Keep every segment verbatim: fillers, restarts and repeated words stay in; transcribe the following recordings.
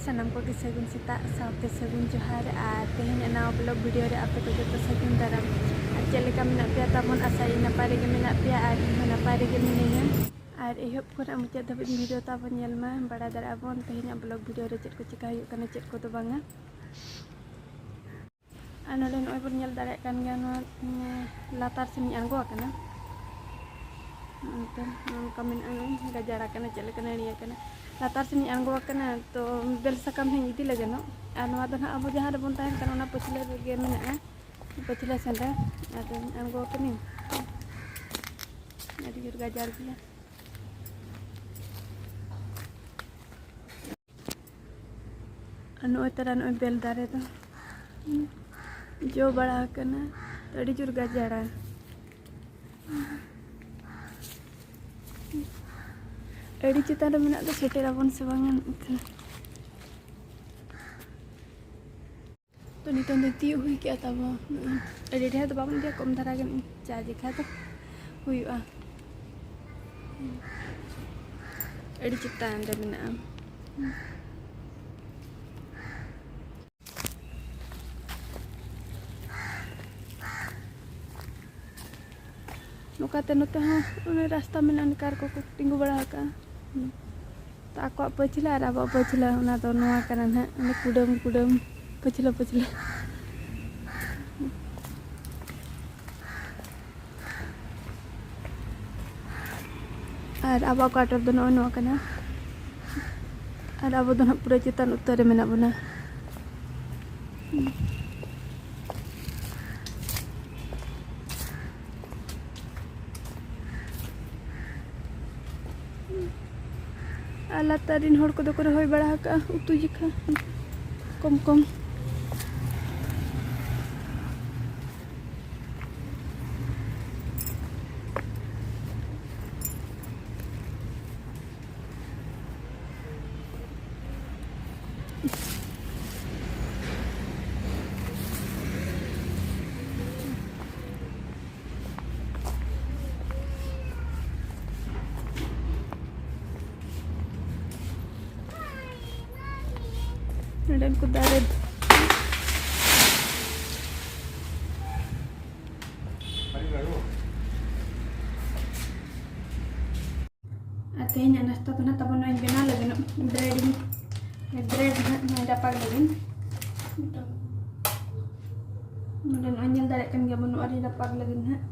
ᱥᱟᱱᱟᱢ ᱠᱚᱜᱮ ᱥᱟᱹᱜᱩᱱ ᱥᱮᱛᱟᱜ ᱥᱟᱶᱛᱮ ᱥᱟᱹᱜᱩᱱ ᱡᱚᱦᱟᱨ᱾ ᱟᱨ ᱛᱮᱦᱮᱧᱟᱜ ᱱᱟᱣᱟ ᱵᱞᱚᱜ ᱵᱷᱤᱰᱤᱭᱳ ᱨᱮ ᱟᱯᱮ ᱠᱚ ᱡᱚᱛᱚ ᱥᱟᱹᱜᱩᱱ ᱫᱟᱨᱟᱢ᱾ ᱟᱨ ᱪᱮᱫ ᱞᱮᱠᱟ ᱢᱮᱱᱟᱜ ᱯᱮᱭᱟ ᱛᱟᱵᱚᱱ? ᱟᱥᱟᱭᱟᱹᱧ ᱱᱟᱯᱟᱭ ᱨᱮᱜᱮ ᱢᱮᱱᱟᱜ ᱯᱮᱭᱟ ᱟᱨ ᱤᱧ ᱦᱚᱸ ᱱᱟᱯᱟᱭ ᱨᱮᱜᱮ ᱢᱤᱱᱟᱹᱧᱟ᱾ ᱟᱨ ᱮᱦᱚᱵ ᱠᱷᱚᱱᱟᱜ ᱢᱩᱪᱟᱹᱫ ᱫᱷᱟᱹᱵᱤᱡ ᱵᱷᱤᱰᱤᱭᱳ ᱛᱟᱵᱚᱱ ᱧᱮᱞ ᱢᱟ, ᱵᱟᱲᱟᱭ ᱫᱟᱲᱮᱭᱟᱜᱼᱟ ᱵᱚᱱ ᱛᱮᱦᱮᱧᱟᱜ ᱵᱞᱚᱜ ᱵᱷᱤᱰᱤᱭᱳ ᱨᱮ ᱪᱮᱫ ᱠᱚ ᱪᱮᱠᱟ ᱦᱩᱭᱩᱜ ᱠᱟᱱᱟ, ᱪᱮᱫ ᱠᱚᱫᱚ ᱵᱟᱝᱟ᱾ ᱟᱨ ᱱᱚᱰᱮ ᱱᱚᱜᱼᱚᱭ ᱵᱚᱱ ᱧᱮᱞ ᱫᱟᱲᱮᱭᱟᱜ ᱠᱟᱱ ᱜᱮᱭᱟ, ᱱᱚᱣᱟ, ᱩᱸ, ᱞᱟᱛᱟᱨ ᱥᱮᱱ ᱤᱧ ᱟᱬᱜᱚ ᱟᱠᱟᱱᱟ᱾ ᱱᱚᱛᱮ ᱱᱚᱝᱠᱟ ᱢᱮᱱᱟᱜᱼᱟ, ᱱᱚᱜᱼᱚᱭ ᱜᱟᱡᱟᱲ ᱟᱠᱟᱱᱟ, ᱪᱮᱫ ᱞᱮᱠᱟ ᱱᱟᱹᱲᱤ ᱟᱠᱟᱱᱟ᱾ ᱞᱟᱛᱟᱨ ᱥᱮᱱ ᱤᱧ ᱟᱬᱜᱚ ᱟᱠᱟᱱᱟ, ᱛᱚ ᱵᱮᱞ ᱥᱟᱠᱟᱢ ᱦᱚᱸᱧ ᱤᱫᱤ ᱞᱟᱹᱜᱤᱫᱚᱜ᱾ ᱟᱨ ᱱᱚᱣᱟ ᱫᱚ ᱱᱟᱦᱟᱜ ᱟᱵᱚ ᱡᱟᱦᱟᱸ ᱨᱮᱵᱚᱱ ᱛᱟᱦᱮᱱ ᱠᱟᱱᱟ, ᱚᱱᱟ ᱯᱟᱹᱪᱷᱞᱟᱹ ᱨᱮᱜᱮ ᱢᱮᱱᱟᱜᱼᱟ, ᱯᱟᱹᱪᱷᱞᱟᱹ ᱥᱮᱱ ᱨᱮ᱾ ᱟᱫᱚᱧ ᱟᱬᱜᱚ ᱟᱠᱟᱱᱟᱹᱧ, ᱟᱹᱰᱤ ᱡᱳᱨ ᱜᱟᱡᱟᱲ ᱜᱮᱭᱟ᱾ ᱟᱨ ᱱᱚᱜᱼᱚᱭ ᱛᱟᱨᱟ, ᱱᱚᱜᱼᱚᱭ ᱵᱮᱞ ᱫᱟᱨᱮ ᱫᱚ ᱡᱚ ᱵᱟᱲᱟ ᱟᱠᱟᱱᱟ, ᱛᱚ ᱟᱹᱰᱤ ᱡᱳᱨ ᱜᱟᱡᱟᱲᱟ᱾ ᱟᱹᱰᱤ ᱪᱮᱛᱟᱱ ᱨᱮ ᱢᱮᱱᱟᱜ ᱫᱚ, ᱥᱮᱴᱮᱨ ᱟᱵᱚᱱ ᱥᱮ ᱵᱟᱝᱟ ᱮᱱᱠᱷᱟᱱ᱾ ᱛᱚ ᱱᱤᱛᱚᱝ ᱫᱚ ᱛᱤᱭᱳᱜ ᱦᱩᱭ ᱠᱮᱜᱼᱟ ᱛᱟᱵᱚ᱾ ᱟᱹᱰᱤ ᱰᱷᱮᱨ ᱫᱚ ᱵᱟᱵᱚᱱ ᱤᱫᱤᱭᱟ, ᱠᱚᱢ ᱫᱷᱟᱨᱟ ᱜᱮ ᱪᱟ ᱡᱮᱠᱷᱟ ᱫᱚ ᱦᱩᱭᱩᱜᱼᱟ᱾ ᱟᱹᱰᱤ ᱪᱮᱛᱟᱱ ᱨᱮ ᱢᱮᱱᱟᱜᱼᱟ᱾ ᱱᱚᱝᱠᱟᱛᱮ ᱱᱚᱛᱮ ᱦᱚᱸ ᱚᱱᱮ ᱨᱟᱥᱛᱟ ᱢᱮᱱᱟᱜᱼᱟ, ᱚᱱᱮ ᱠᱟᱨ ᱠᱚᱠᱚ ᱛᱤᱸᱜᱩ ᱵᱟᱲᱟ ᱟᱠᱟᱜᱼᱟ᱾ ᱛᱚ ᱟᱠᱚᱣᱟᱜ ᱯᱟᱹᱪᱷᱞᱟᱹ ᱟᱨ ᱟᱵᱚᱣᱟᱜ ᱯᱟᱹᱪᱷᱞᱟᱹ, ᱚᱱᱟ ᱫᱚ ᱱᱚᱣᱟ ᱠᱟᱱᱟ ᱱᱟᱦᱟᱜ, ᱚᱱᱮ ᱠᱩᱰᱟᱹᱢ ᱠᱩᱰᱟᱹᱢ, ᱯᱟᱹᱪᱷᱞᱟᱹ ᱯᱟᱹᱪᱷᱞᱟᱹ᱾ ᱟᱨ ᱟᱵᱚᱣᱟᱜ ᱠᱣᱟᱴᱟᱨ ᱫᱚ ᱱᱚᱜᱼᱚᱭ ᱱᱚᱣᱟ ᱠᱟᱱᱟ᱾ ᱟᱨ ᱟᱵᱚ ᱫᱚ ᱱᱟᱦᱟᱜ ᱯᱩᱨᱟᱹ ᱪᱮᱛᱟᱱ ᱩᱛᱟᱹᱨ ᱨᱮ ᱢᱮᱱᱟᱜ ᱵᱚᱱᱟ᱾ ᱟᱨ ᱞᱟᱛᱟᱨ ᱨᱮᱱ ᱦᱚᱲ ᱠᱚᱫᱚ ᱠᱚ ᱨᱚᱦᱚᱭ ᱵᱟᱲᱟ ᱟᱠᱟᱜᱼᱟ ᱩᱛᱩ ᱡᱚᱠᱷᱟ ᱠᱚᱢ ᱠᱚᱢ᱾ ᱱᱚᱰᱮᱱ ᱠᱚ ᱫᱟᱨᱮ᱾ ᱟᱨ ᱛᱮᱦᱮᱧᱟᱜ ᱱᱟᱥᱛᱟ ᱫᱚ ᱱᱟᱦᱟᱜ ᱛᱟᱵᱚᱱ ᱱᱚᱜᱼᱚᱭ ᱵᱮᱱᱟᱣ ᱞᱟᱹᱜᱤᱫ ᱵᱨᱮᱰ ᱤᱧ, ᱵᱨᱮᱰ ᱱᱟᱦᱟᱜ ᱱᱚᱜᱼᱚᱭ ᱨᱟᱯᱟᱜ ᱞᱟᱹᱜᱤᱫ᱾ ᱱᱚᱰᱮ ᱱᱚᱜᱼᱚᱭ ᱧᱮᱞ ᱫᱟᱲᱮᱭᱟᱜ ᱠᱟᱱ ᱜᱮᱭᱟ ᱵᱚᱱ, ᱱᱚᱜᱼᱚᱭ ᱨᱟᱯᱟᱜ ᱞᱟᱹᱜᱤᱫ ᱱᱟᱦᱟᱜ᱾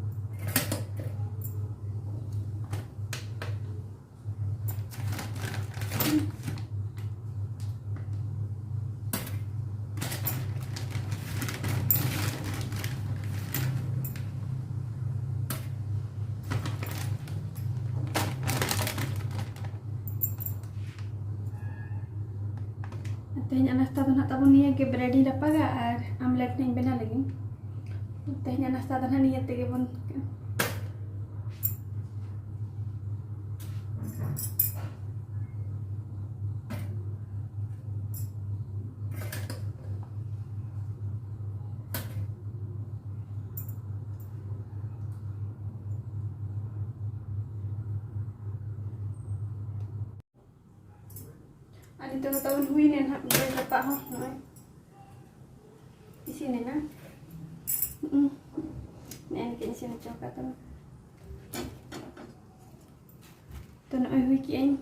ᱛᱮᱦᱮᱧᱟᱜ ᱱᱟᱥᱛᱟ ᱫᱚ ᱱᱟᱦᱟᱜ ᱛᱟᱵᱚᱱ ᱱᱤᱭᱟᱹ ᱜᱮ, ᱵᱨᱮᱰ ᱤᱧ ᱨᱟᱯᱟᱜᱟ ᱟᱨ ᱟᱢᱞᱮᱴ ᱤᱧ ᱵᱮᱱᱟᱣ ᱞᱟᱹᱜᱤᱫ᱾ ᱛᱮᱦᱮᱧᱟᱜ ᱱᱟᱥᱛᱟ ᱫᱚ ᱱᱟᱦᱟᱜ ᱱᱤᱭᱟᱹ ᱛᱮᱜᱮ ᱵᱚᱱ᱾ ᱟᱨ ᱱᱤᱛᱚᱜ ᱫᱚ ᱛᱟᱵᱚᱱ ᱦᱩᱭᱱᱟ ᱱᱟᱦᱟᱜ ᱵᱨᱮᱰ ᱨᱟᱯᱟᱜ ᱦᱚᱸ, ᱱᱚᱜᱼᱚᱭ ᱤᱥᱤᱱ ᱮᱱᱟ᱾ ᱦᱩᱸ᱾ ᱱᱮᱜᱼᱮ ᱱᱤᱝᱠᱟᱹᱧ ᱤᱥᱤᱱ ᱦᱚᱪᱚ ᱟᱠᱟᱫ ᱛᱟᱵᱚᱱᱟ᱾ ᱛᱚ ᱱᱚᱜᱼᱚᱭ ᱦᱩᱭ ᱠᱮᱜᱼᱟᱹᱧ᱾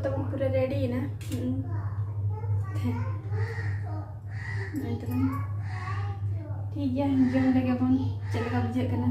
ᱛᱟᱵᱚᱱ ᱯᱩᱨᱟᱹ ᱨᱮᱰᱤᱭᱮᱱᱟ᱾ ᱦᱩᱸ᱾ ᱱᱚᱜᱼᱚᱭ ᱛᱟᱵᱚᱱ᱾ ᱴᱷᱤᱠ ᱜᱮᱭᱟ, ᱡᱚᱢ ᱞᱮᱜᱮ ᱵᱚᱱ, ᱪᱮᱫ ᱞᱮᱠᱟ ᱵᱩᱡᱷᱟᱹᱜ ᱠᱟᱱᱟ᱾